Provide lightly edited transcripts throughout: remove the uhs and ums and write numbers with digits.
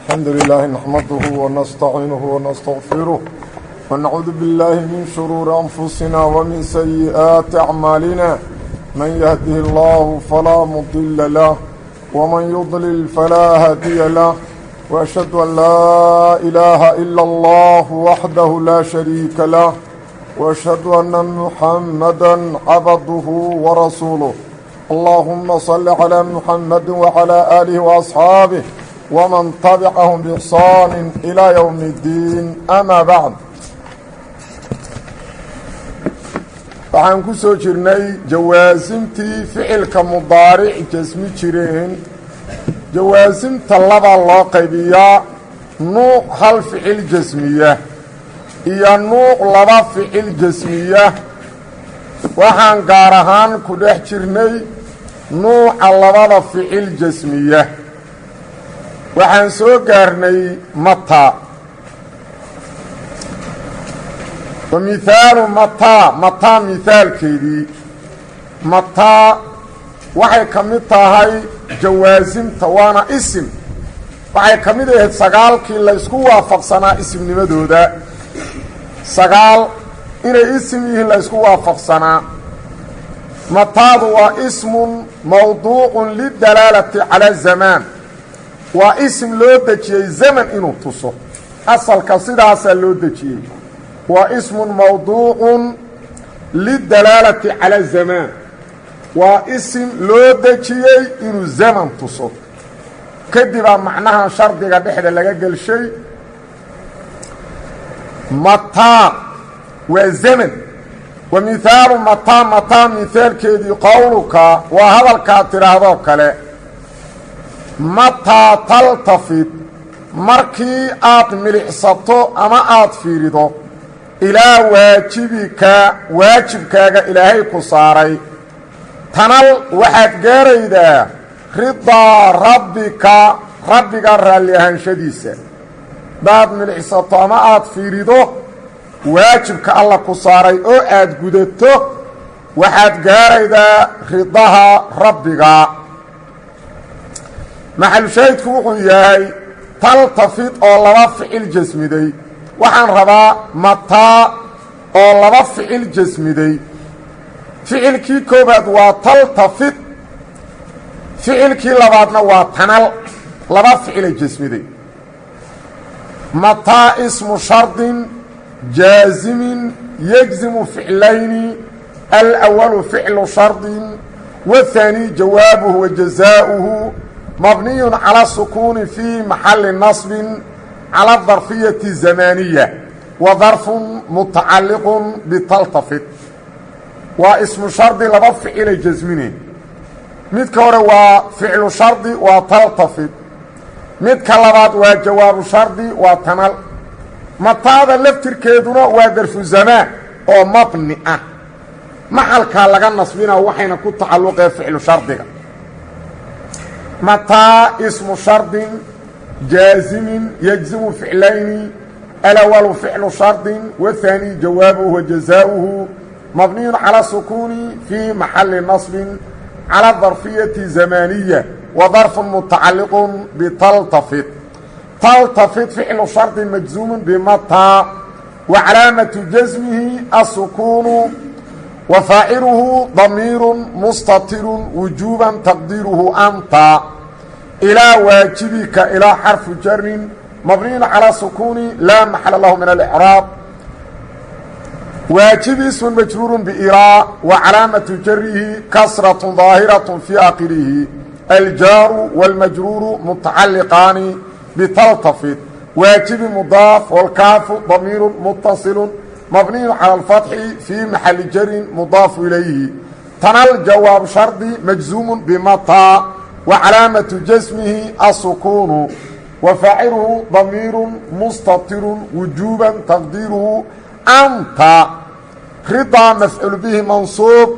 الحمد لله نحمده ونستعينه ونستغفره ونعوذ بالله من شرور أنفسنا ومن سيئات أعمالنا من يهده الله فلا مضل له ومن يضلل فلا هادي له وأشهد أن لا إله إلا الله وحده لا شريك له وأشهد أن محمدا عبده ورسوله اللهم صل على محمد وعلى آله وأصحابه ومن تبعهم بإحsaan إلى يوم الدين أmا bعd. Waxaan ku soo jirnay jawaasimtii ficilka mudaaric jasmi jireen. Jawaasimta laba loo qaybiyaa: nuuc hal ficil jasmiya iyo nuuc laba ficil jasmiya. Waxaan gaar ahaan ku dhex jirnay nuuca labada ficil jasmiya. Waxaan soo gaarnay mataa. Wa mihaalu mataa, mataa mihaalkeedii. Mataa waxay ka mid tahay jawaasimta, waana isim. Waxay ka mid ahayd sagaalkii laysku waafaqsanaa isimnimadooda. Sagaal inay isim yihiin laysku waafaqsanaa. Mataadu waa ismun mawduucun lidalaalati calaa zamaan. Waa isim loo dejiyey zaman inuu tuso. Asalka sidaasaa loo dejiyey. Waa ismun mawduucun lidalaalati cala zamaan. Waa isim loo dejiyey inuu zaman tuso. Kadibaa macnahan shardiga dhexda laga gelshay. Mataa waa zaman. Wa mihaalu mataa, mataa mihaalkeedii, qowluka waa hadalkaad tidhaahdoo kale: mataa taltafid, markii aad milicsato ama aad fiirido, ilaa waajibika, waajibkaaga Ilaahay ku saaray, tanal, waxaad gaaraydaa, ridaa rabbika, Rabbiga raalli ahaanshadiisa. Hadaad milicsato ama aad fiirido waajibka Alla ku saaray oo aad gudato, waxaad gaaraydaa ridaha Rabbiga. Maxalushaahidku wuxuu yahay taltafid oo laba ficil jasmiday. Waxaan rabaa mataa oo laba ficil jasmiday. Ficilkii koobaad waa taltafid, ficilkii labaadna waa tanal. Laba ficilay jasmiday. Mataa ismu shardin jaazimin yejzimu ficlayni: alأwalu ficlu shardin, wahaani jawaabuhu wa jazaa'uhu, mabniyu calى الsukuuni fii maxali naصbin calى darfiyati zamaaniya, wa darfun mutacalliqu bitaltafid. Waa ismu shardi laba ficilay jasmine. Midka hore waa ficlu shardi, waa taltafid. Midka labaad waa jawaabu shardi, waa tanal. Mataada laftirkeeduna waa darfu zamaan oo mabni ah, maxalkaa laga nasbina, waxayna ku tacalluqeen ficlu shardiga. Mataa ismu shardin jaazimin yejzimu ficlayni: alawalu ficlu shardin, wahaani jawaabuhu wa jazaa'uhu, mabniyun calى sukuuni fii maxali nasbin calى darfiyati zamaaniya, wa darfun mutacalliqu bitaltafid. Taltafid ficlu shardin majzuumun bimataa, wa calaamatu jasmihi asukuunu, wa faaciluhu damiiru mustatirun wujuuban taqdiiruhu anta. Ilaa waajibika, ilaa xarfu jarin mabniyun calى sukuuni, laa maxala lahu min alicraab. Waajibi ismun majruuru biilaa, wa calaamatu jarihi kasraة daahiraة fii aakhirihi. Aljaaru wاlmajruuru mutacaliqaani bitaltafid. Waajibi mudaaf, wاlkaafu damiiru mutasilu mabniyu calى اlfatxi fii maxali jarin mudaafu ilayhi. Tanal jawaab shardi majzuumu bimataa, wa calaamatu jasmihi asukuunu, wa faaciluhu damiiru mustatirun wujuuban taqdiiruhu anta. Ridaa mafcuul bihi mansuub,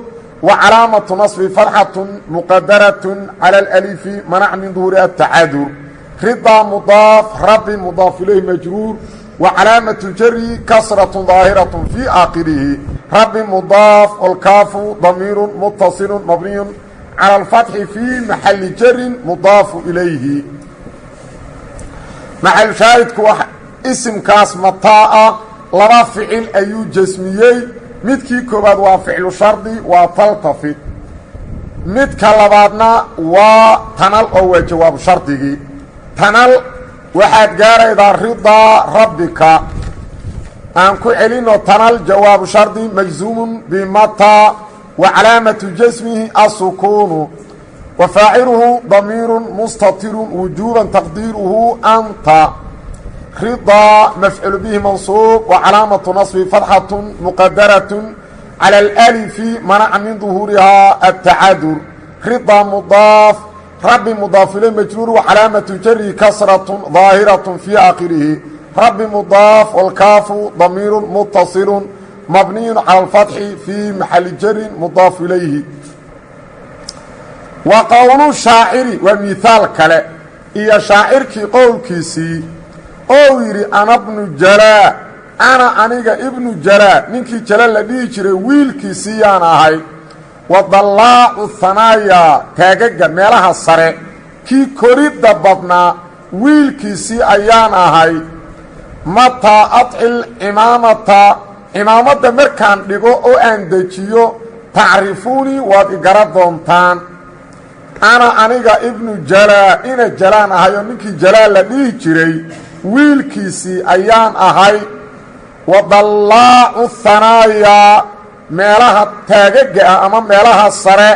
wa calaamatu naصbi fatxatu muqadaraة calى اlalifi, manac min duhuri atacadur. Ridaa mudaaf, rabbi mudaaf ilayhi majruur, wa calaamatu jari kasraة daahiraة fii aakhirihi. Rabbi mudaaf, olkaafu damiiru mutasilu mabniyu calى اlfatxi fii maxali jarin mudaafu ilayhi. Maxalushaahidku wa isimkaas mataa ah laba ficil ayuu jasmiyey. Midkii koowaad waa ficlu shardi, waa taltafit. Midka labaadna waa tanal oo waa jawaabu shardigii. Tanal waxaad gaaraydaa ridaa rabbika. Aan ku celino: tanal jawaabu shardi majzuumun bimataa wa calaamatu jasmihi asukuunu wa faaciluhu damiiru mustatirun wujuuban taqdiiruhu anta. Ridaa mafcuul bihi mansuub wa calaamatu nasbi fatxatu muqadaratun calى alalifi manaca min duhuurihaa atacadur. Ridaa mudaaf, rabbi mudaaf ilay majruur wa calaamatu jarihi kasratu daahiraة fii aakhirihi. Rabbi mudaaf walkaafu damiiru mutasilu mabniyu calى alfatxi fii maxali jarin mudaaf ilayhi. Wa qowlu shaaciri waa mihaal kale iyo shaacirkii qowlkiisii ou yidhi: ana bnu jalaa, ana aniga ibnu jalaa, ninkii jala la dhihi jiray wiilkiisii yaan ahay. Wa dallaacu hanaaya, taagaga meelaha sare kii koridda badnaa wiilkiisii ayaan ahay. Mataa adcil cimaamata, cimaamadda markaan dhigo oo aan dejiyo, tacrifuunii, waad igara doontaan. Ana aniga ibnu jalaa, ina jalaan ahay oo ninkii jalaa la dhihi jiray wiilkiisii ayaan ahay. Wa dallaacu hanaaya, meelaha taagaga ah ama meelaha sare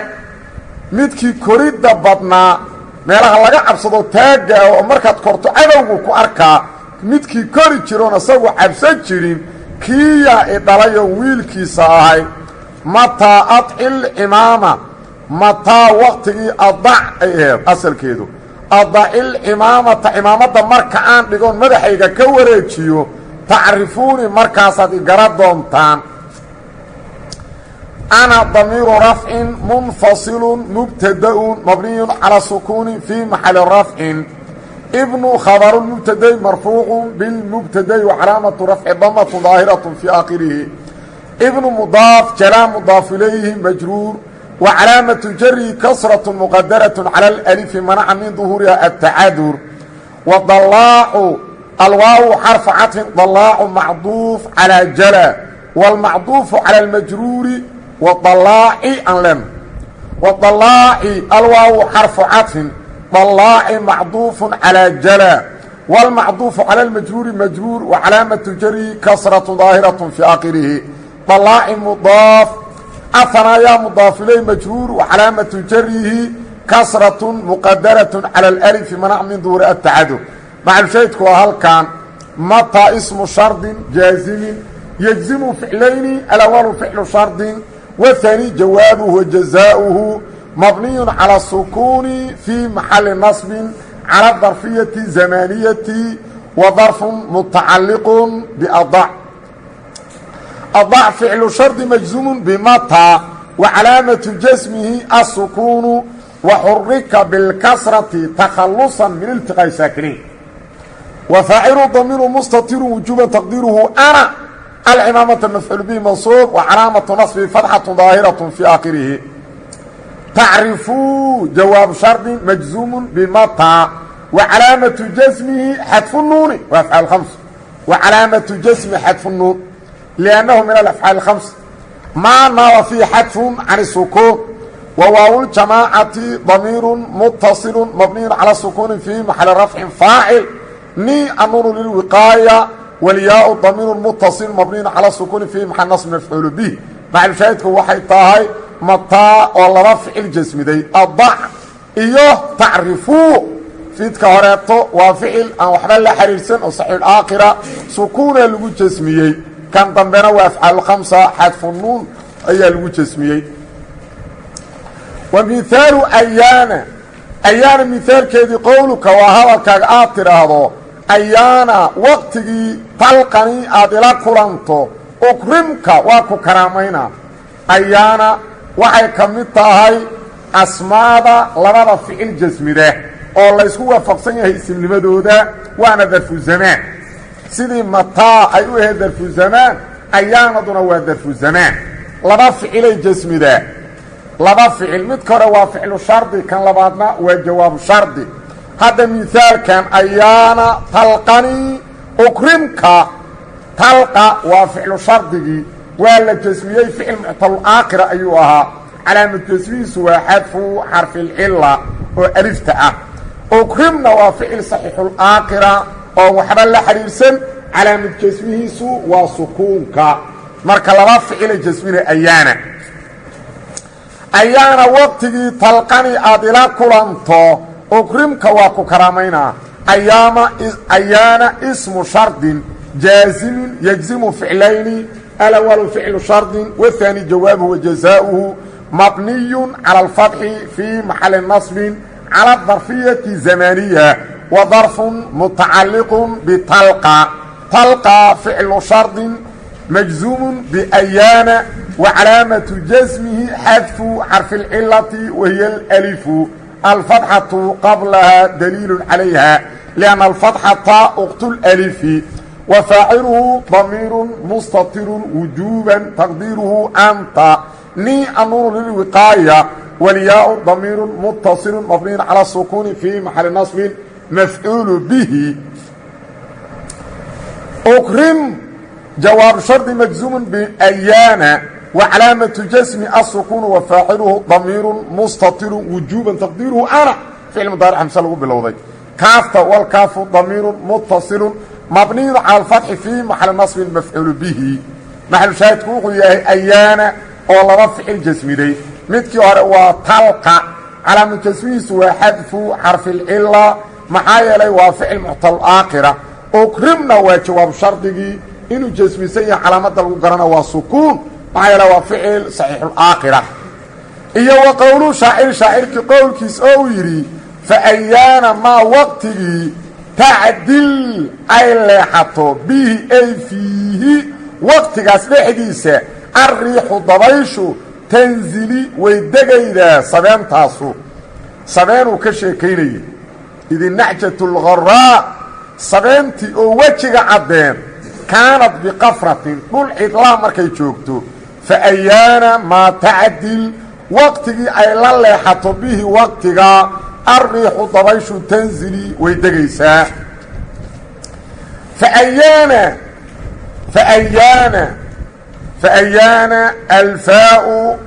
midkii koridda badnaa, meelaha laga cabsado taagga ah oo markaad korto cadowgu ku arkaa, midkii kori jiroon isagu cabsan jirin, kiiyaa i dhalayoo wiilkiisa ahay. Mataa adcil cimaama, mataa waqtigii adac ay aheed asalkeedu, adacil cimaamata, cimaamadda marka aan dhigoon madaxayga ka wareejiyo, tacrifuuni, markaasaad igara doontaan. Ana damiiru rafcin munfasilu mubtadaun mabniyun calى sukuuni fii maxali rafcin. Ibnu khabaru mubtaday marfuucu bilmubtaday wacalaamatu rafci damatu daahiraة fii aakhirihi. Ibnu mudaaf, jalaa mudaaf ilayhi majruur wa calaamatu jarihi kasraة muqadaraة calى اlalifi manaca min duhuuriha atacadur. Wadalaacu alwaawu xarfu caطfin, dalaacu macduuf calىa jala wاlmacduufu calى اlmajruuri. Wadalaaci an len wadalaaci alwaawu xarfu caطfin, dalaaci macduufu calىa jala wاlmacduufu calى اlmajruuri majruur wa calaamatu jarihi kasraة daahiraة fii aakhirihi. Dalaaci mudaaf, ahanaayaa mudaaf ilay majruur wa calaamatu jarihi kasraة muqadaraة calى اlalifi manac min duhuri atacadur. Maxalushaahidku waa halkan: mataa ismu shardin jaazimin yجzimu ficlayni, alawalu ficlu shardin wاhani jawaabuhu wa jazaauhu, mabniyu calى الsukuuni fii maxali naصbin calى darfiyati zamaniyati wa darfu mutacaliq badac. Adac ficlu shardi majzuumu bimataa wa calaamatu jasmihi الsukuunu wa xurika biاlkasrati takhaluصa min iltiqaa'i saakiniin. Wa faacilu damiiru mustatiru wujuuban taqdiiruhu ana. Alcimaamata mafcuul bihi mansuub wa calaamatu naصbihi fatxatu daahiraة fii aakhirihi. Tacrifuu jawaabu shardi majzuumu bimataa wa calaamatu jasmihi xadfu nuuni, waa afcaal khams, wa calaamatu jasmi xadfu nuun liannahu min alafcaal اkhams maa naaba fiihi xadfun can sukuun. Wa waawljamaacati damiiru mutasilu mabniyun cala sukuuni fii maxali rafcin faacil. Ni anuunu lilwiqaaya walyaau damiiru mutasil mabniyun cala sukuuni fii maxali nasb mafcuulu bih. Maxalushaahidku waxay tahay mataa oo laba ficil jasmiday, adac iyo tacrifuu. Fidka horeeto waa ficil aan waxba la xiriirsan oo saxiixulaakhira, sukuuna lagu jasmiyey. Kan dambena waa afcaalukhamsa, xadfu nuun ayaa lagu jasmiyey. Wa mihaalu ayaana, ayaana mihaalkeedii, qowluka waa hadalkaaga aad tidhaahdo: ayaana waqtigii talqani aad ila kulanto, ukrimka, waa ku karaamaynaa. Ayaana waxay ka mid tahay asmaada labada ficil jasmida oo laysku waafaqsan yahay isimnimadooda, waana darfu zamaan. Sidii mataa ay u ahayd darfu zamaan, ayaanaduna waa darfu zamaan. Laba ficilay jasmidaa, laba ficil. Midka hore waa ficlu shardi, kan labaadna waa jawaabu shardi. Hadda mihaalkan ayaana talqani ukrimka, talqa waa ficlu shardigii, waa la jasmiyey, ficil muctalulaakhira ayuu ahaa. Calaamad jasmihiisu waa xadfu xarfilcila oo alifta ah. Ukrimna waa ficil saxiixulaakhira oo waxba la xidhiirsan, calaamad jasmihiisu waa sukuunka. Marka laba ficila jasmina ayaana. Ayaana waqtigii talqani aad ila kulanto, ukrimka waa ku karaamaynaa. Ayaama, ayaana ismu shardin jaazimin yajzimu ficlayni, alawalu ficlu shardin wahaani jawaabuhu wa jazaa'uhu, mabniyun cala alfatxi fii maxali nasbin cala darfiyati zamaniya, wa darfun mutacalliqun bitalqa. Talqa ficlu shardin majzuumun biayaana wa calaamatu jasmihi xadfu xarfi اlcilati wahiya alalifu, alfatxatu qablaha daliilu calayha lianna alfatxata uqtu lalifi, wa faaciluhu damiiru mustatirun wujuuban taqdiiruhu anta ni anuunu lilwiqaaya, walyaau damiiru muttasilu mabniyun cala sukuuni fii maxali nasbin mafcuulu bihi. Ukrim jawaab shardi majzuumun biayaana wa calaamatu jasmi asukuunu wa faaciluhu damiiru mustatiru wujuuban taqdiiruhu ana, ficil mudaaric hamse lagu bilowday. Kaafta walkaafu damiiru muttasilun mabniyun cala alfatxi fii maxali nasbin mafcuulu bihi. Maxalu shaahidku wuxuu yahay ayaana oo laba ficil jasmiday. Midkii hore waa talqa, calaamatu jasmihiisu waa xadfu xarfilcila, maxaa yeelay waa ficil muctalaakhira. Ukrimna waa jawaab shardigii, inuu jasmisan yahay calaamadda lagu garana waa sukuun, maxaa yeele waa ficil saxiixulaakhira. Iyo wa qowlu shaacir, shaacirkii qowlkiis oo uu yidhi: fa ayaana maa waqtigii tacdil ay leexato, bihi ay fiihi waqtigaas dhexdiisa, alriixu dabayshu, tanzili way degaydaa sabeentaasu. Sabeenuu ka sheekaynayay idinacjatu lgharaa, sabeentii oo wejiga caddeen, kaanad biqafratin, dhul cidlaa markay joogto. Fa ayaana maa tacdil, waqtigii ay la leexato, bihi waqtiga, alriixu dabayshu, tanzili way degaysaa. Fayaana fayaana fayaana alfaau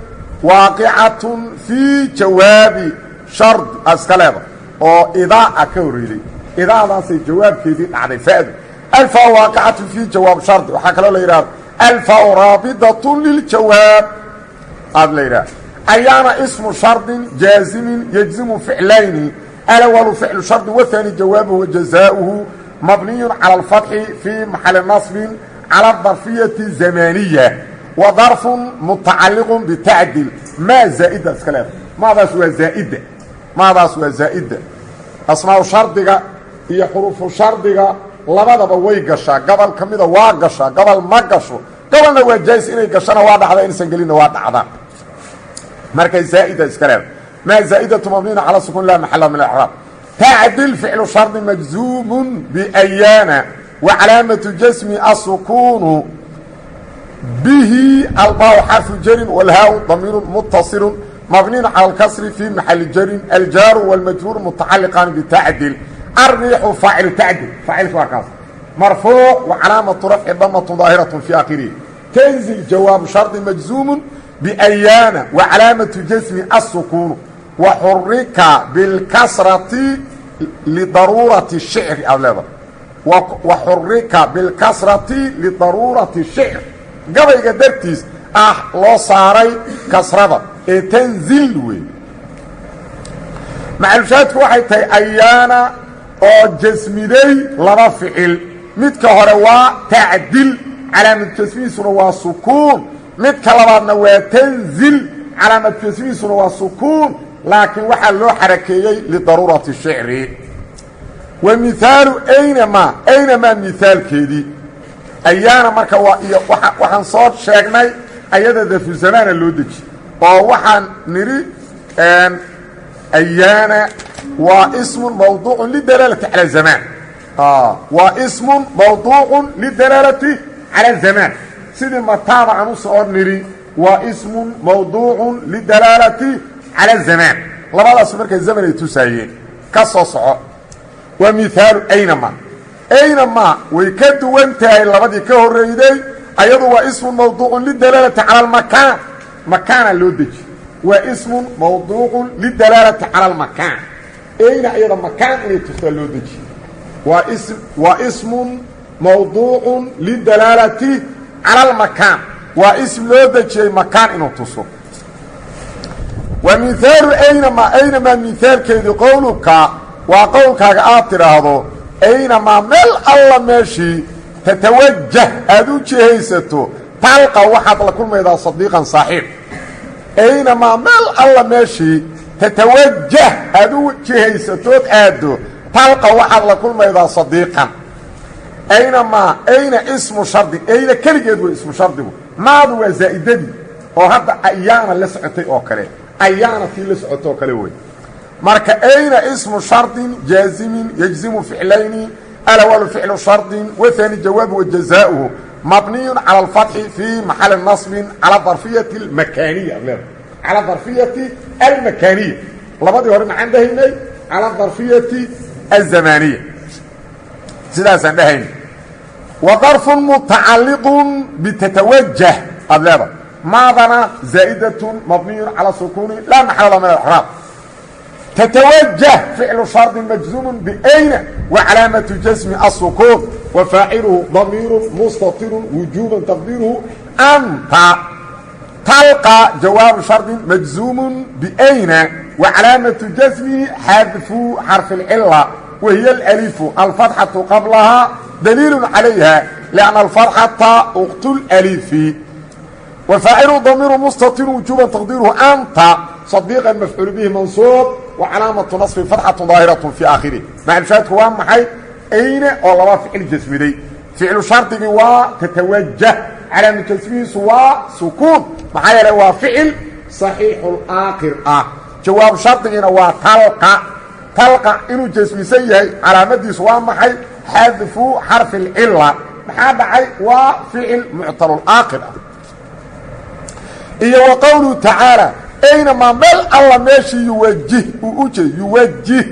waaqicatun fii jawaabi shard a iska leeda oo idaa ka horreeyey, idaadaasay jawaabkeedii dhacday fadu. Alfaau waaqicatun fii jawaab shardi, waxaa kaloo la yidhahda alfaau raabidatun liljawaab aad la yidhaha. Ayaana ismu shardin jaazimin yajzimu ficlayni, alawalu ficlu shardi wahaani jawaabuhu wa jazaa'uhu, mabniyun cala alfatxi fii maxali nasbin cala darfiyati zamaniya, wa darfun mutacalliqun bitacdil. Maa zaa'ida iska leeda, maadaas waa zaa'ida, maadaas waa zaa'ida. Asmaau shardiga iyo xuruufu shardiga labadaba way gashaa, gobol ka mida waa gashaa, gobol ma gasho, gobolna waa jaais inay gashana waa dhacda, inaysan gelinna waa dhacdaa. Markay zaa'ida iska leeda, maa zaa'idatu mabniyun cala sukun la maxala min alcraab. Tacdil ficlu shardi majzuumun biayaana wa calaamatu jasmi asukuunu, bihi albaa xarfu jarin walhaau damiiru muttasilu mabniyun cala alkasri fii maxali jarin, aljaaru wاlmajruur mutacaliqaan bitacdil. Alriixu faacilu tacdil, faacilka waa kaas, marfuuc wa calaamatu rafci damatu daahiraة fii aakhirihi. Tanzil jawaabu shardi majzuumun biayaana wa calaamatu jasmi asukuunu, wa xurika bilkasrati lidaruurati shicri aad leedahay, wa xurika bilkasrati lidaruurati shicr, gabayga dartiis ah loo saaray kasrada ee tanzil wey. Maxalushaahidku waxay tahay ayaana oo jasmiday laba ficil. Midka hore waa tacdil, calaamad jasmihiisuna waa sukuun. Midka labaadna waa tanzil, calaamad jasmihiisuna waa sukuun, laakiin waxaa loo xarakeeyey lidaruurati shicri. Wa mihaalu aynamaa, aynamaa mihaalkeedii ayaana. Marka waa iyo waxaan soo sheegnay ayada darfu zamaana loo deji oo waxaan nidhi ayaana waa ismun mawduucu lidalaalati cala zamaan, waa ismun mawduucu lidalaalati cala zamaan. Sidii mataaba aan u soo nidhi waa ismun mawduucu lidalaalati cala zamaan, labadaas markay zaman ay tusaayeen ka soo soco. Waa mihaalu aynama. Aynama way ka duwan tahay labadii ka horreyday. Ayadu waa ismun mawduucun lidalaalati cala almakaan, makaana loo deji. Waa ismun mawduucun lidalaalati cala almakaan. Ayna iyada makaan inay tustaa loo deji. Waa ismun mawduucun lidalaalati cala almakaan, waa ism loo dejiyey makaan inuu tuso. Wa mihaalu aynamaa, aynamaa mihaalkeedii, qowluka, waa qowlkaaga aad tidhaahdo: aynamaa, meel alla meeshii, tatawajah, aad u jihaysato, talqa, waxaad la kulmaydaa, sadiiqan, saaxiib. Aynamaa, meel alla meeshii, tatawajah, aad u jihaysatood aaddo, talqa, waxaad la kulmaydaa, sadiiqan. Aynamaa, ayna ismu shardi, ayna keligeed wey ismu shardigu. Maadu waa zaa'idadii oo hadda ayaana la socotay oo kale, ayaana tii la socotay oo kale wey. Marka ayna ismu shardin jaazimin yajzimu ficlayni: alawalu ficlu shardin, wahaani jawaabu wajazaauhu, mabniyun cala alfatxi fii maxali nasbin cala darfiyati almakaaniya. Leeda cala darfiyati almakaaniya. Labadii hore maxaan dhahaynay? Cala darfiyati azamaaniya, sidaasaan dhahayna. Wa darfun mutacalliqun bitatawajah aad leeda. Maadana zaa'idatun, mabniyun cala sukuuni, laa maxala min alraab. Tatawajah ficlu shardi majzuumun biayna wa calaamatu jasmi asukuun, wa faaciluhu damiiru mustatirun wujuuban taqdiiruhu anta. Talqa jawaabu shardin majzuumun biayna wa calaamatu jasmihi xadfu xarfi اlcila, wahiy alalifu, alfatxatu qablahaa daliilu calayha lianna alfatxata uqtu lalifi. Wa faacilu damiiru mustatiru wujuuban taqdiiruhu anta. Sadiiqan mafcuul bihi mansuub wa calaamatu naصbi fatxatu daahiraة fii aakhirih. Macalshaadku waa maxay? Ayne oo laba ficil jasmiday. Ficlu shardigii waa tatawajah, calaamatu jasmihiisu waa sukuun, maxaa yeelay waa ficil saxiixulaakhir ah. Jawaabu shardigiina waa talqa. Talqa inuu jasmisan yahay calaamadiisu waa maxay? Xadfu xarfi اlcila. Maxaa dhacay? Waa ficil muctalulaakhir ah. Iyo wa qowluhu tacaala: aynamaa, meel alla meeshii, yuwajih, uu u jeed. Yuwajih,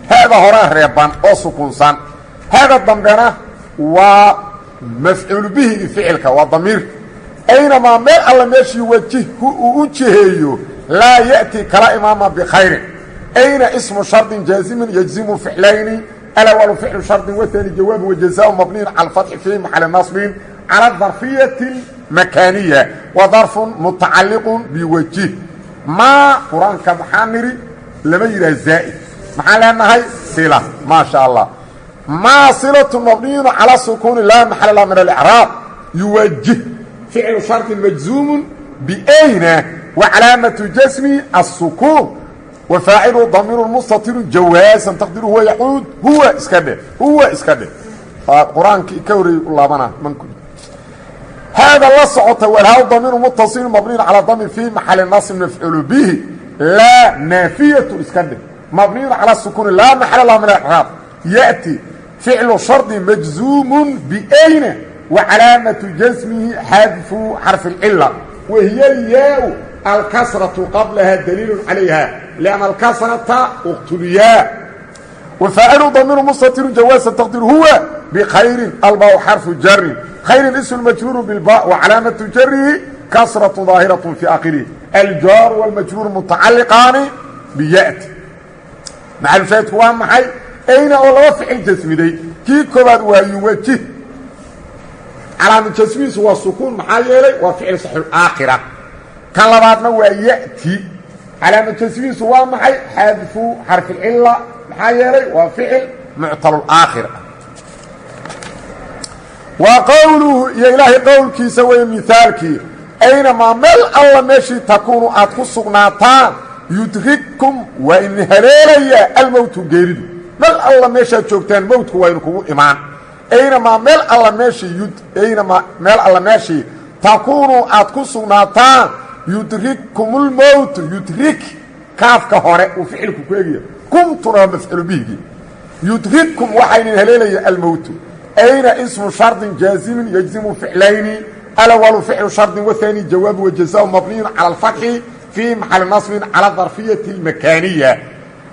haada horaa reeban oo sukunsan, haada dambena waa mafcuul bihigi ficilka, waa damiir. Aynamaa, meel alla meeshii, yuwajihhu, uu u jiheeyo, laa ya'ti, kala imaama, bikhayrin. Ayna ismu shardin jaazimin yajzimu ficlayni: alawalu ficlu shardin, waani jawaabu wajazaau, mabniyun cala alfatxi fii maxali nasbin cala darfiyati makaaniya, wa darfun mutacalliqun biwajih. Maa qur-aanka maxaa nidhi? Lama yidhaah zaa'id. Maxaan leenahay? Sila, maa sha Allah. Maa silatu mabniyun cala sukuuni, laa maxala laha min alicraab. Yuwajih ficlu shardin majzuumun biayna wa calaamatu jasmi الsukuun, wa faacilu damiiru mustatiru jawaasan taqdiru huwa yacuud. Huwa iska dheh, huwa iska dheh. Qur-aankii ka horreeyey u laabana. Haada la socota walhaa damiiru mutaصilu mabniyun calى dami fii maxali naصb mafcuulu bihi. Laa naafiyatu iska dheh, mabniyun calى sukuuni, laa maxala laha min alcraab. Yأti ficlu shardi majzuumun biayna wa calaamatu jasmihi xadfu xarfi اlcila, wahiy alyaau, alkasraةu qablaha daliilu calayha lianna alkasrata uqtulyaa. Wafaacilu damiiru mustatiru jawaasa taqdiir huwa. Bkhayrin, alba xarfu jarin, khayrin ism majruuru bilba wa calaamatu jarihi kasratu daahiraة fii aakhirihi. Aljaar wاlmajruur mutacaliqaani biyati. Maxalushaahidku waa maxay? Ayna oo laba ficil jasmiday. Kii koobaad waa yuwajih, calaamad jasmihiisu waa sukuun, maxaa yeelay waa ficil saxiixulaakhira. Kan labaadna waa ya'ti, calaamad jasmihiisu waa maxay? Xadfu xarfilcila, maxaa yeelay waa ficil muctalulaakhir ah. Waa qowluhu, iyo Ilaahay qowlkiisa wey mihaalkii: aynamaa, meel alla meeshii, takuunu, aad ku sugnaataan, yudrikkum, waa idin haleelayaa, almowtu, geeridu. Meel alla meeshaad joogtaan mowtku waa idinkugu imaan. Aynamaa, meel alla meeshii, aynamaa, meel alla meeshii, takuunu, aad ku sugnaataan, yudrikkumulmowtu. Yudrik, kaafka hore uu ficilku ku egya, kumtuna waa mafcuulu bihigii. Yudrikkum, waxaa idin haleelaya, almowtu. Ayna ismu shardin jaazimin yajzimu ficlayni: alawalu ficlu shardin, wahaani jawaabu wajazaau, mabniyun cala alfatxi fii maxali nasbin cala darfiyati اlmakaaniya.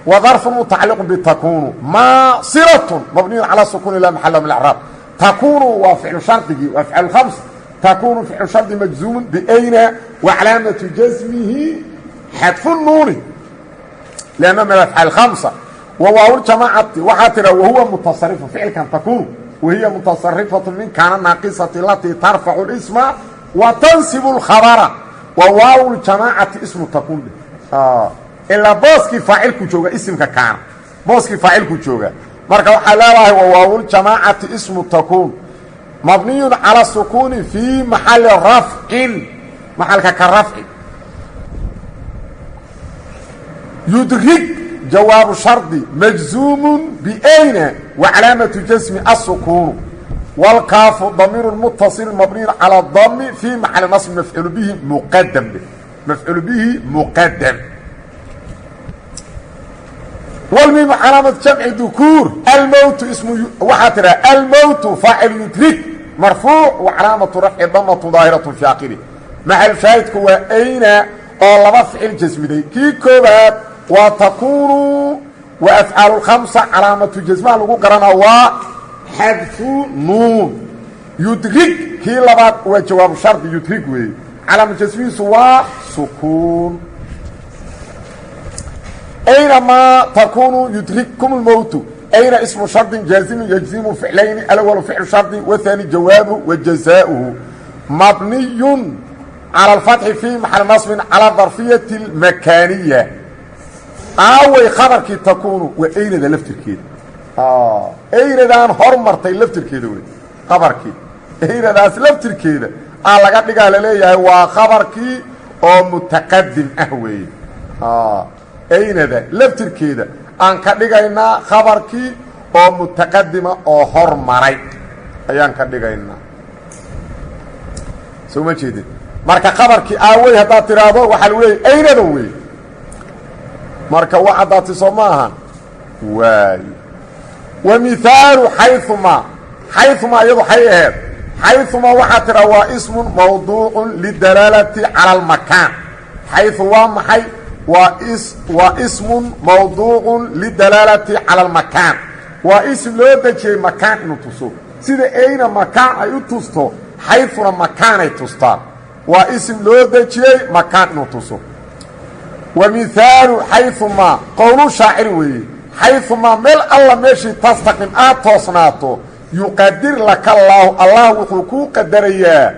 Wa darfu mutacaliqu bitakunu maa silatun mabniyun calaa sukuuni laa maxala min acraab. Takunu waa ficlu shardigii, waa afcaal khams. Takunu ficlu shardi majzuumun biayna wa calaamatu jasmihi xadfu nuuni lianna min afcaal khamsa. Wa waawljamaacati waxaa tira wahuwa mutasarifu ficilkan takunu wahiya mutasarifatu min kaana naaqisati alatii tarfacu اlisma wa tansibu اlkhabara. Wa waawljamaacati ismu takun, ilaa booskii faacilku jooga, isimka kaana booskii faacilku jooga. Marka waxaa leedahay wa waawljamaacati ismu takuun mabniyun calى sukuuni fii maxali rafcin, maxalka ka rafci. Yudrig jawaabu shardi majzuumu biayna wa calaamatu jasmi asukuunu. Wاlkaafu damiiru mutaصil mabniyun calى dami fii maxali naصbi mafcuul bihi muqadam, mafcuul bihi muqadam. Wlmiimu calaamatu jamci dukuur. Almowtu ismu waxaa tidhaha almowtu faacil yudrig marfuuc wa calaamatu rafci damatu daahiratu fi aakhiri. Maxal shaahidku waa ayna oo laba ficil jasmiday. Kii koobaad waa takuunu wa afcaal khamsa, calaamatu jasmaha lagu garanaa waa xadfu nuun. Yudrig kii labaad waa jawaabu shardi, yudrig weeye, calaamatu jasmihiisu waa sukuun. Aynamaa takuunu yudrikkum اlmowtu. Ayna ismu shardin jaazimin yajzimu ficlayni, alwalu ficlu shardi wahaani jawaabu wa jazaauhu, mabniyun calى اlfatxi fii maxali nasbin calى darfiyati اlmakaaniya. Aaway khabarkii takuunu? Waa aynada laftirkeeda, aynadaan hormartay laftirkeeda wey khabarkii. Aynadaas laftirkeeda aa laga dhigaa, laleeyahay waa khabarkii oo mutaqadim ah weeye. Aynada laftirkeeda aan ka dhigaynaa khabarkii oo mutaqadima oo hormaray ayaan ka dhigaynaa. Soo ma jeedin? Marka khabarkii aawey haddaad tidhaahdo, waxaa lagu leeyay aynada wey. Marka wax haddaati soo ma ahan waayo. Wa mihaalu xayumaa, xayumaa iyadu xay aheed. Xayumaa waxaa tidhaha waa ismun mawduucun lidalaalati cala almakaan. Xayu waa maxay? Waa ismun mawduucun lidalaalati cala almakaan, waa ism loo dejiyey makaan inuu tuso. Sida ayna makaan ay u tusto, xayuna makaanay tustaan. Waa ism loo dejiyey makaan inuu tuso. Wa mihaalu xayumaa qowlu shaacir weeye: xayumaa meel alla meeshii tastaqim aad toosnaato, yuqadir laka allaahu, allah wuxuu kuu qadarayaa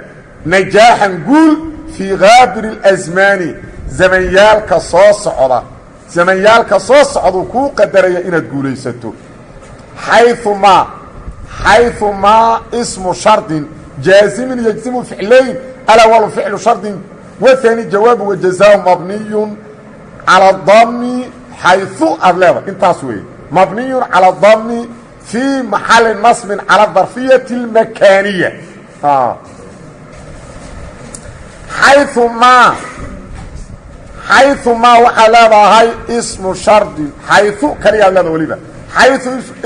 najaaxan guul fii kaabiri اlasmaani, zamanyaalka soo socda. Zamanyaalka soo socduu kuu qadaraya inaad guulaysato. Xayumaa, xayumaa ismu shardin jaazimin yajzimu ficlayn, alawalu ficlu shardin wahaani jawaabu wajazaahu mabniyun calى dami. Xayu aad leedahay intaas weeye, mabniyun calى dami fii maxali nasbin calى darfiyati اlmakaaniya. Xayumaa, xayumaa waxaa leedahay ismu shardin, xayu kaliyaad leedahay weliba. Xayu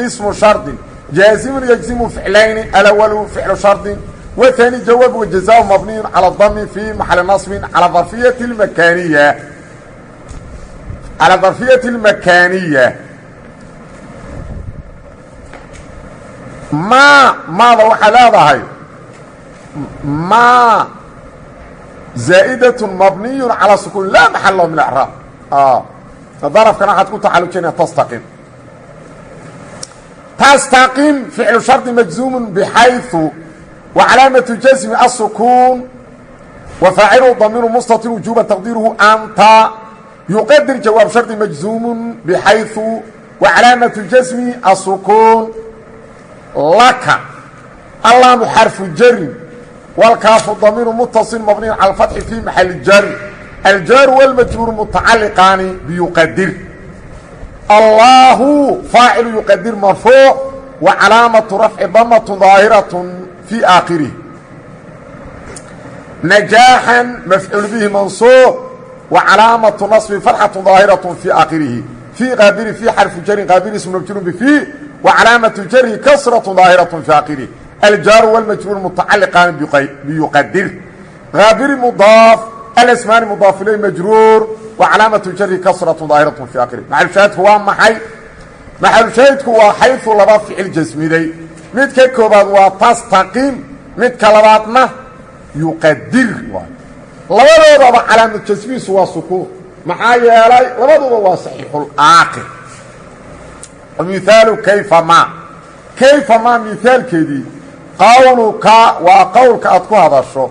ismu shardin jaazimun yajzimu ficlayni, alawalu ficlu shardin wahaani jawaab wajazaahu mabniyun calى dami fii maxali nasbin calى darfiyati اlmakaaniya, calى darfiyati اlmakaaniya. Maa, maada waxaa leedahay maa zaa'idaة mabniy calى sukuun laa maxal lahu min acraab. Darafkana waxaad ku taxalujinaya tastaqim. Tastaqim ficlu shardi majzuumu bxayثu wa calaamatu jasmi asukuun wa faacilu damiiru mustatir wujuuba taqdiiruhu anta. Yuqadir jawaab shardi majzuumu bxayثu wa calaamatu jasmi asukuun. Laka allaamu xarfu jarin wاlkaafu damiiru mutaصil mabniyu calى اfatxi fii maxali jari. Aljaaru wاlmajruuru mutacaliqaani biyuqadir. Allaahu faacilu yuqadir marfuuc wa calaamatu rafci damatu daahiraة fii aakhirih. Najaaxan mafcuul bihi mansuub wa calaamatu naصbi fatxaة daahiraة fii aakhirihi. Fii qaabiri fii xarfu jarin, qaabiri ismu majruur bifii wa calaamatu jarhi kasraة daahiraة fii aakhirih. Aljaaru wاlmajruur mutacaliqaani biyuqadir. Haabiri mudaaf, alasmaani mudaaf ilay majruur. Wa calaamatu jari kasratu daahiratu fi akhiri. Maxalushaahidku waa maxay? Maxalushaahidku waa xayثu laba ficil jasmiday. Midka koobaad waa tastaqim, midka labaadna yuqadir waay. Labadoodaba calaamad jasmihiisu waa sukuun, maxaa yeelay labaduba waa saxiixulaakhir. Mihaalu kayfa ma, kayfa maa mihaalkeedii, qowluka waa qowlka aad ku hadasho.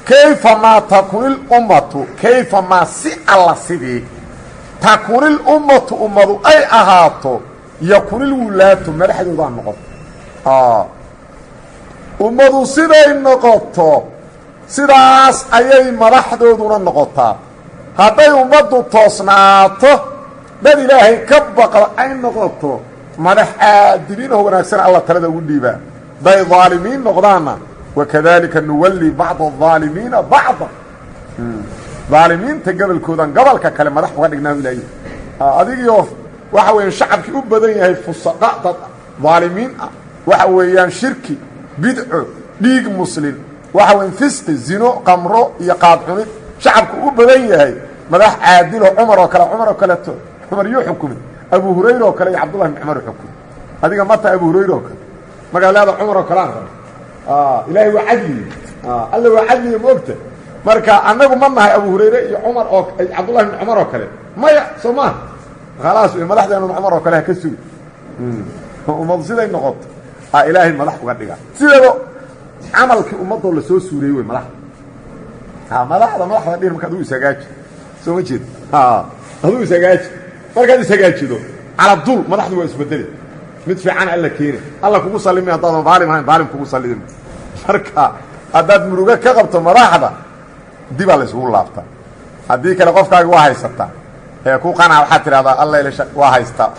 Kayfa maa takunil ummatu, kayfa maa si alla sidii, takunil ummatu ummadu ay ahaato, yakunil wulaatu madaxdoodaa noqoto. Ummadu siday noqoto sidaas ayay madaxdooduna noqotaa. Hadday ummaddu toosnaato, dad Ilaahay ka baqda ay noqoto, madax aadiliinoo wanaagsan Alla talada ugu dhiibaa. Hadday daalimiin noqdaanna, wakadalika nuwalli bacda الظaalimiina bacda, daalimiinta gobolkoodan gobolka kale madax uga dhignaa. Ilaahy adigiioo waxa weeyaan shacabkii u badan yahay fusaqa, dad daalimiin ah, waxa weeyaan shirki, bidco, dhiig muslin, waxa weyan fisqi, zino, qamro iyo qaad cunid shacabku u badan yahay, madax caadilo Cumar oo kale, Cumar oo kaleeto. Cumar yuu xukumay? Abu Hurayra oo kale iyo Cabdullahi bn Cumar xukumay. Adiga mata Abu Hurayra oo kale magaalada Cumar oo kale aan raba. Ilaahay waa cadliye, Alla waa cadliye, ma ogta? Marka annagu ma nahay Abu Hurayre iyo Cumar oo Cabdullahi bn Cumar oo kale? Maya, soo maa? Khalaas, madaxdeenu Cumar oo kale ha ka sugi. Ummadu siday noqoto a Ilaahay madax uga dhiga. Sideeba camalkii ummadoo lasoo suureeyey wey madaxda. Madaxda madaxda dhir. Marka aduu ishagaaji, soo ma jeed? Aduu ishagaaji. Markaad ishagaajido caladul madaxdu waa isbedeli, mid fiican Alla keeni, Alla kugu sallimi. Haddaadan daalim ahayn, daalim kugu sallimi. Marka haddaad murugo ka qabto madaxda, dibaa la isugu laabtaa. Haddii kale qofkaagi waa haysataa ee ku qanaa. Waxaad tidhahdaa, Alla ila waa haystaa.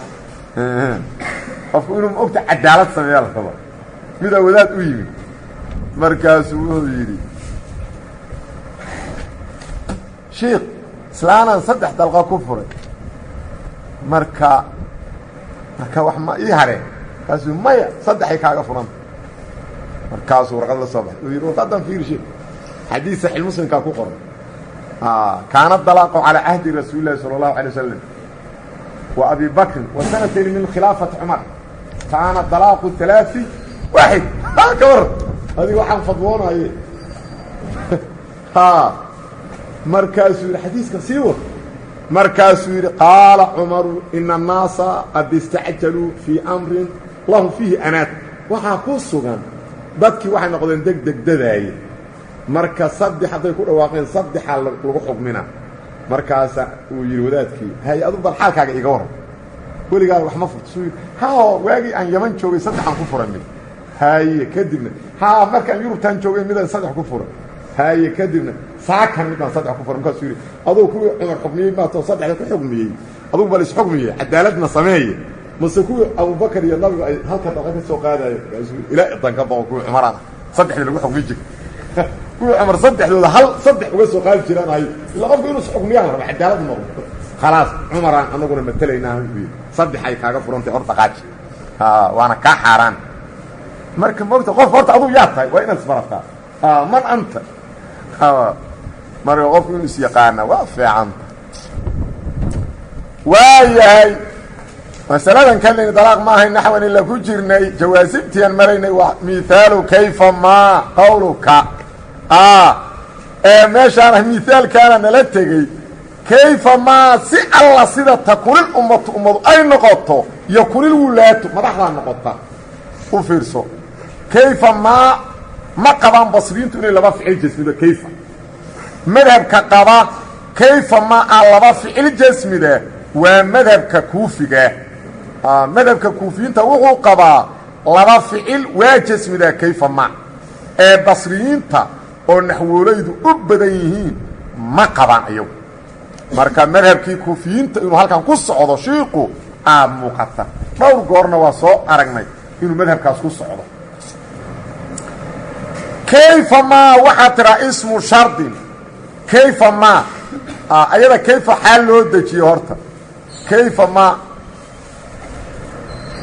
Qofku inuu maogta cadaalad sameeyaa la raba. Midaa wadaad u yimid, markaasuu wuxuu yidhi: "Shiikh, islaanaan saddex dalqa ku furay, marka wax ma ii hareen?" Markaasuu: "Maya, saddexay kaaga furanta." Markaasuu warqad la soo baxay. Uu yidhi: "Warqaddan fiir, sheekh, xadiis Saxiix Muslimkaa ku qoran: kaana dalaaqu calaa cahdi rasuuli llahi sala allahu alay wasalam wa abi bakrin wa sanatayn min khilaafati Cumar, kaana dalaaqu alaai waaxid." Ka waran adiga waxaan fadwoonaye? Markaasuu yidhi: "Xadiiska sii wad." Markaasuu yidhi: "Qaala Cumaru: ina annaasa qad istacjaluu fii amrin lahum fiihi anaad." Waxaa ku sugan dadkii waxay noqdeen deg deg dadaaye. Marka saddex hadday ku dhawaaqeen, saddexaa lagu xukmina. Markaasa uu yidhi wadaadkii: "Hay, adu bal xaalkaaga iga warran, weligaa wax ma furto?" Suu yidhi: "Hao, waagii aan Yaman joogay saddexaan ku furay mid." Haye, kadibna? "Haa, markaan Yurubtaan joogay midaan saddex ku furay." Haye, kadibna? "Saakan midaan saddex ku furay." Markaasuu yidhi: "Adugu kuwii Cumar xukmiyey maatoo saddexda ku xukmiyey? Adugu bal isxukmiye, cadaaladna sameeye, mase kuwii Abubakar iyo Nabigu ay halka dalqa ka soo qaadayo?" Markaasuu yidhi: "Ilaa idan ka baqo, kuwii Cumarana saddexdii lagu xukmi jiri, kuwii Cumar saddexdooda hal saddex uga soo qaadi jiraan ahay." Ilaa qofku inuu isxukmiyaan la raba, cadaalad noqdo. "Khalaas, Cumaraan anaguna matelaynaa," buu yidhi, "saddex ay kaaga furantay, hor dhaqaaji, waana kaa xaaraan." Marka mogta qof horta aduu yaa tahay waa inaad isbarataa. Man anta? Marka qofku inuu is yaqaana waa fiicanta. Waa yahay masaladan kalin dalaaq ma ahay, naxwan ila ku jirnay, jawaasibtiaan maraynay. Waa mihaalu kayfa maa qawluka ee meeshaana mihaalkaana nala tegey. Kayfa maa si alla sida, takunil ummatu ummadu ay noqoto, yokunil wulaatu madaxdaa noqota. U fiirso, kayfa maa ma qabaan Basriyiintu inay laba ficil jasmido kayfa. Madhabka qaba kayfa maa aan laba ficil jasmida waa madhabka Kuufiga. Madhabka Kuufiyiinta wuxuu qabaa laba ficil waa jasmidaa kayfa ma. Ee Basriyiinta oo naxwoolaydu u badan yihiin ma qabaan iyagu. Marka madhabkii Kuufiyiinta inuu halkan ku socdo shiiqu aa muuqata. Dhowr goorna waa soo aragnay inuu madhabkaas ku socdo. Kayfa maa waxaa tiraa ismu shardin. Kayfa maa ayada kayfa xaal loo dejiye horta. Kayfa maa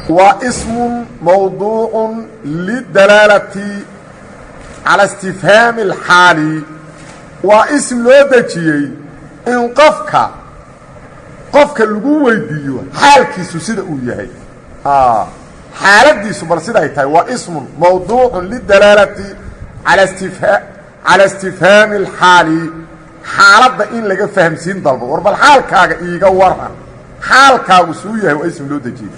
waa ismun mawduucun lidalaalati cala istifhaami alxaali. Waa ism loo dejiyey In qofka lagu weydiiyo xaalkiisu sida uu yahay, xaaladiisu bal siday tahay, waa ismun mawduucu lidalaalati cala istifhaami اlxaali, xaaladda in laga fahamsiin dalbo. War bal xaalkaaga iiga waran, xaalkaagu suu yahay, waa ism loo dejiyey.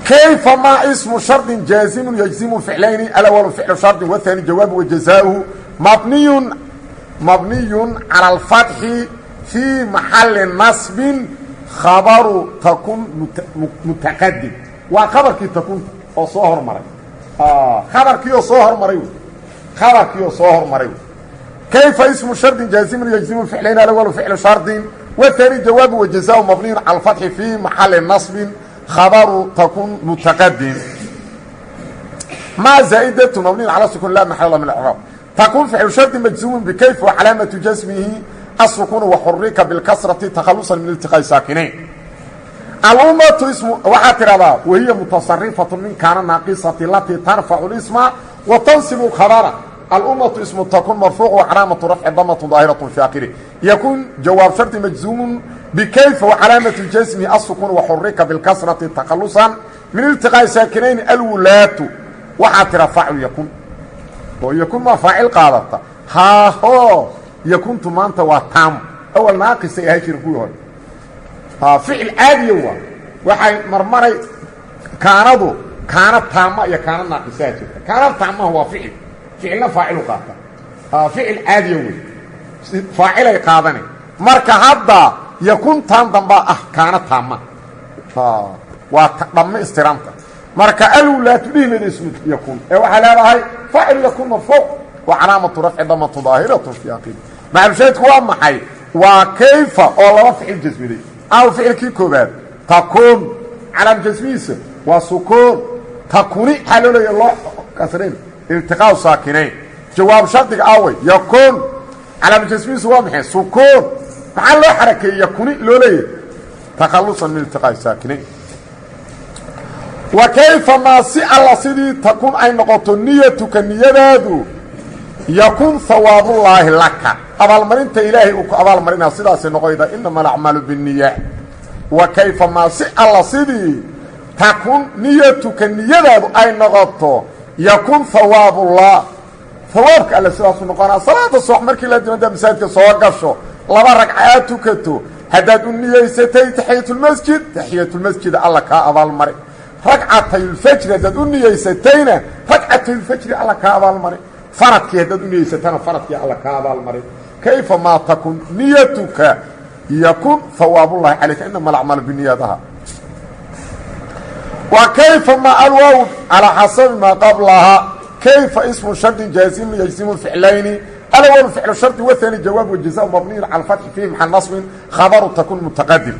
Kayfa maa ismu shardin jaazimun yajzimu ficlayni. Alawalu ficlu shardin wahaani jawaabu wajazaauhu mabniyun cala alfatxi fii maxali nasbin khabaru takun mutaqadim. Waa khabarkii takunta oo soo hormaray, khabarkii oo soo hormaray, khabarkii oo soo hormaray. Kayfa ismu shardin jaazimun yajzimu ficlayn. Alawalu ficlu shardin wahaani jawaabu wajazaau mabniyun cala alfatxi fii maxali nasbin khabaru takun mutaqadim. Ma zaa'idatu mabniyun cala sukun la maxala min icraab. Takun ficlu shardi majzuumun bikayf wa calaamatu jasmihi asukunu waxurika bilkasrati takhalusan min iltiqaa'i saakinayn. Alummatu ismu waxaa tidhahdaa wahiya mutasarifatu min kaana naaqisati latii tarfacu lisma wa tansibu khabara. Alummatu ismu takun marfuuc wa calaamatu rafci damatu daahiratu fi aakhirih. Yakun jawaab shardi majzuumun bikayfa wa calaamatu jasmihi asukun waxurika bilkasrati takhalusan min iltiqaa'i saakinayn. Alwulaatu waxaa tidhaa faacil yakun oo yakun maa faacil qaadata haaho. Yakuntu maanta waa taam, awal naaqisay ahay jirin kuwii hore. Ficil caadiya waa waxay marmaray kaanadu. Kaana taama iyo kaana naaqisaa jirta. Kaana taamaha waa ficil, ficilna faacilu qaata. Ficil caadiya wey, faacilay qaadane. Marka hadda yakuntan dambaa ah kaana taama, waa dhammaystiranta. Marka alwlaatu dhihimeeda ismu yakun ee waxaa leedahay faacil yakun marfuuc wa calaamatu rafci damatu daahiratu fi aakhiri. Maxalushaahidku waa maxay? Waa kayfa oo laba ficil jasmiday. Aw ficilkii koobaad takuun, calaam jasmihiisa waa sukuun. Takuni xaa loo leeya loo kasrayn? Iltiqaau saakinayn. Jawaab shardiga awey yakuun, calaam jasmihiisu waa maxay? Sukuun. Maxaa loo xarakeeyey yakuni loo leeyahay? Takhalusan min iltiqaa'i saakinayn. Wa kayfa maa si alla sidii takun ay noqoto niyatuka niyadaadu, yakun hawaabullaahi laka, abaalmarinta ilaahay uu ku abaalmarinaa sidaasay noqoyda. Inama alacmaalu binniya. Wa kayfa maa si alla sidii takun niyatuka niyadaadu ay noqoto, yakun hawaabullah, hawaabka alle sidaasuu noqonaa. Salaada subax markii la dimada masaajidka soo gasho, laba ragca aad tukato, haddaad u niyeysatay taxiyatulmasjid, taxiyatulmasjid alla kaa abaalmari. Ragcatayulfajri haddaad u niyeysatayna, ragcatayulfajri alla kaa abaalmari. Faradkii haddaad u niyeysatana, faradkii alla kaa abaalmari. Kayfa maa takun niyatuka yakun hawaabullahi calayka. Inama alacmaalu biniyadaha. Wa kayfa ma alwaaw calaa xasabi maa qablaha. Kayfa ismu shardin jaazimun yajzimu ficlayni. Alأwl ficlu shardi waثani jawaab wajaza mabniyu cala fatxi fiihi maxal nasbin khabaru takun mutaqadim.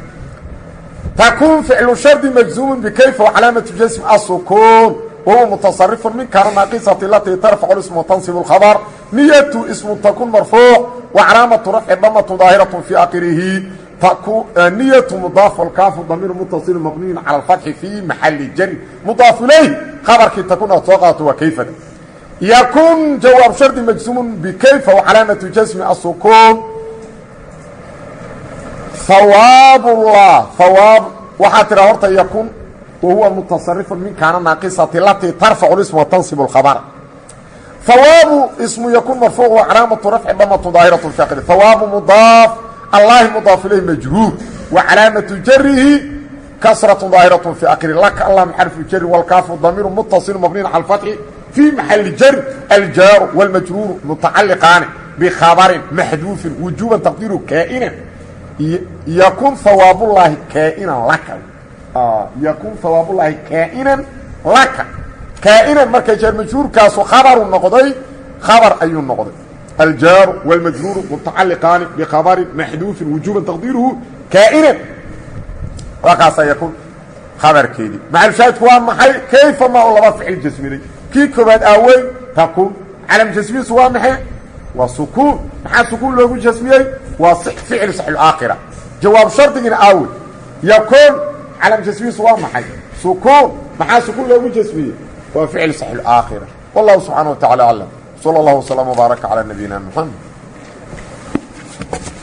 Takun ficlu shardi majzuumun bikayfa wacalaamatu jasm asukuun wahuwa mutasarifu min kaana naaqisati latii tarfacu ismu tansibu اkhabr. Niyatu ismu takun marfuuc wacalaamatu rafci damatu daahiraة fi aakhirihi. Niyatu mudaaf alkaafu damiir mutaصil mabniyun cala alfatxi fii maxali jari mudaaf ilayh. Khabarkii takun aad soo qaadato waa kayfada. Yakun jawaab shardi majzuumun bikayfa wacalaamatu jasmi asukuun. Hawaabullah hawaab waxaa tiraa horta yakun wa huwa mutasarifun min kaana naaqisati latii tarfacu ism wa tansibu اkhabr. Hawaabu ismu yakun marfuuc wa calaamatu rafci damatu daahiratu fi akhiri. Hawaabu mudaaf, allahi mudaaf ilayh majruur wa calaamatu jarihi kasratu daahiratu fi akhiri. Laka allah xarfu jari walkaafu damiiru mutasilu mabniyin cala alfatxi fii maxali jar. Aljaaru wاlmajruuru mutacaliqaani bikhabarin maxduufin wujuuban taqdiiru kaa'inan. Yakun hawaabullaahi kaa'inan laka, yakun hawaabullaahi kaa'inan laka. Kaa'inan markay jaar majruurkaasu khabaru noqday, khabar ayuu noqday. Aljaaru wاlmajruuru mutacaliqaani bikhabarin maxduufin wujuuban taqdiiruhu kaa'inan. Waa kaasaa yakun khabarkeedii. Maxalushaahidku waa maxay? Kayfa ma oo laba ficil jasmiday. Kii koobaad aaweyn takun, calam jasmihiisu waa maxay? Waa sukuun. Maxaa sukuun loogu jasmiyey? Waa ficil saxiixulaakhira. Jawaab shardigiina aawe yakuun, calam jasmihiisu waa maxay? Sukuun. Maxaa sukuun loogu jasmiyey? Waa ficil saxiixulaakhira. Wallahu subxaana wa tacala aclam. Sala allahu waslama wbaaraka calaa nabiyina Muxamed. Aclam.